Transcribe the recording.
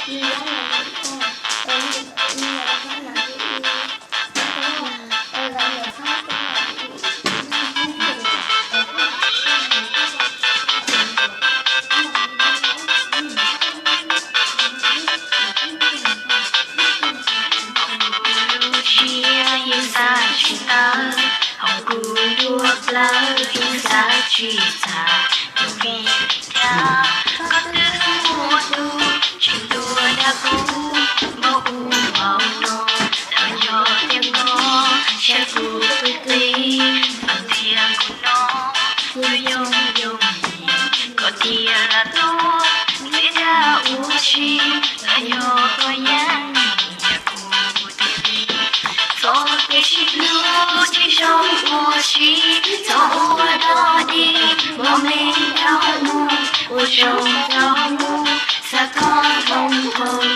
Lub siab yeej xav tsis tawm, hauv kuv nruab plawv yeej xav tsis txog tus kheej thiab. Koj twb muaj tus tsis tuaj dag kuv, npau ub npau no, los yog tias koj saib kuv qis qis, los tias kuv no yuav yooj yooj yim, koj thiaj lam tuaj nrhiav dag ua si, los yog koj yeej nyiam kuv tiag li. Txoj kev sib hlub tsis zoo ua si, txhob ua dog dig, mob me dhau mus, ua zoo rau mus, xav koj dhau dhau.